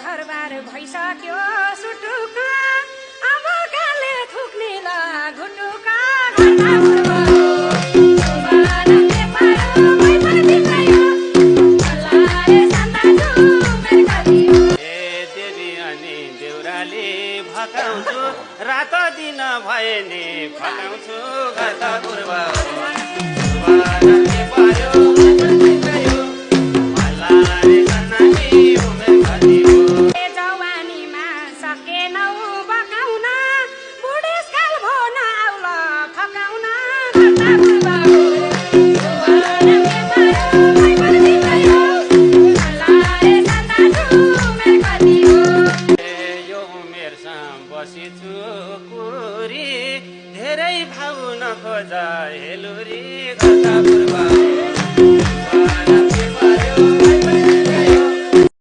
घरबार भइसक्यो सुटुक अब काले थुक्ने ल घुटुका फकाउँछु रात दिन भए नि फकाउँछु घर त पूर्व पायो